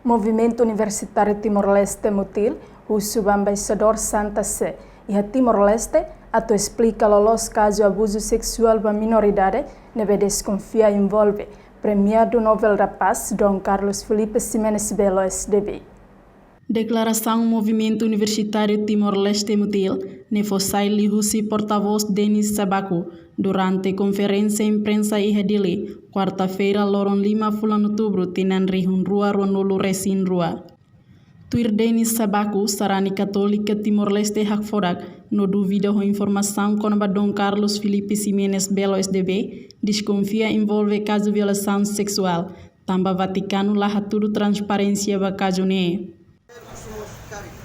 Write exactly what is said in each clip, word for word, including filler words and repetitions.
Movimentu Universitáriu Timor-Leste, MUTIL, husu ba Embaixadór Santa Sé iha Timor-Leste atu esplika loloos kazu abuzu seksuál ba minoridade ne'ebé deskonfia envolve Premiadu Nobel da Paz Dom Carlos Filipe Ximenes Belo, S D B. Deklarasaun Movimentu Universitáriu Timor-Leste, MUTIL, ne'e fó sai liuhusi portavós Denis Sabaku durante konferénsia imprensa iha Dili, kuarta-feira, loron lima fulan Outubru, tinan rihun rua ruanulu resin rua. Tuir Denis Sabaku, sarani Katólika Timor-Leste hakfodak no dúvida ho informasaun kona-ba Dom Carlos Filipe Ximenes Belo, S D B, deskonfia envolve kazu violasaun seksuál, tanba Vatikanu la hatudu transparénsia ba kazu ne'e. Husu mós karik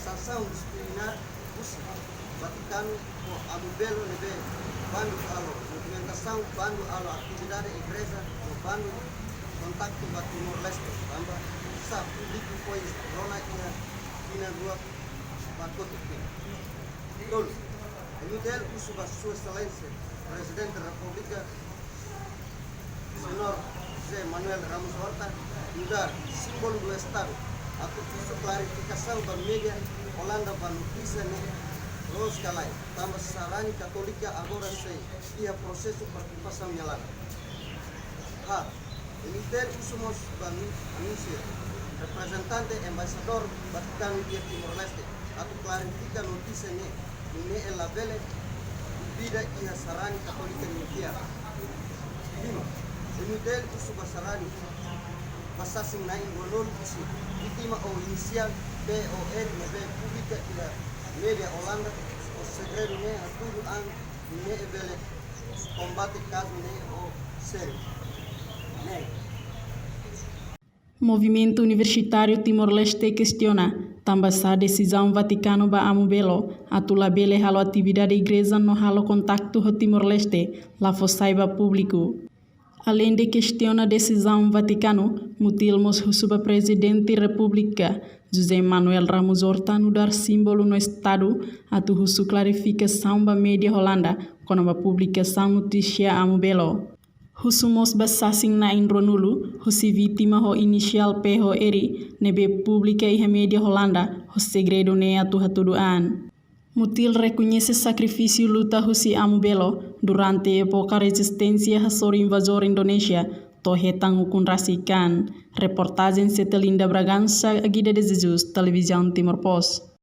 sansaun disiplinár husi Vatikanu ho Amu Belo ne'ebé bandu halo movimentasaun, bandu halo atividade igreja no bandu kontaktu ba Timor-Leste, tanba sá públiku foin rona iha tinan rua ba kotuk tinan. Tolu, MUTIL husu ba Sua Exelénsia Prezidente Repúblika, Señór José Manuel Ramos Horta, nu'udar símbolu do Estadu, atu husu klarifikasaun ba média Olanda ba notísia ne'e loos ka lae, tanba sarani Katólika agora sei iha prosesu partisipasaun nia laran. Haat, MUTIL husu mós ba ami-, anunsia reprezentante Embaixadór Vatikanu iha Timor-Leste atu klarifika notísia ne'e, nune'e labele dúvida iha sarani Katólika nia fiar. Lima, MUTIL husu ba sarani, ba sasin na'in ruanulu husi vítima ho inisiál P O R ne'ebé publika iha média Olanda, ho segredu ne'e hatudu an ne'e bele kombate kazu ne'e ho sériu. Neen. Movimentu Universitáriu Timor-Leste kestiona tanba sá desizaun Vatikanu ba Amu Belo atu labele halo atividade igreja no halo kontaktu ho Timor-Leste la fó sai ba públiku. Aleinde kestiona desizaun Vatikanu, MUTIL mós husu ba Prezidente Repúblika, José Manuel Ramos Horta, nu'udar símbolu no Estadu, atu husu klarifikasaun ba média Olanda kona-ba publikasaun notísia Amu Belo. Husu mós ba sasin na'in ruanulu husi vítima ho inisiál P O R ne'ebé publika iha média Olanda, ho segredu ne'e atu hatudu an. MUTIL rekoñese sakrifísiu luta husi Amu Belo durante époka rezisténsia hasoru invazór Indonézia to'o hetan ukun rasik an. Reportajen Cetelinda Bragança, Aguida de Jesus, Televizaun Timor Post.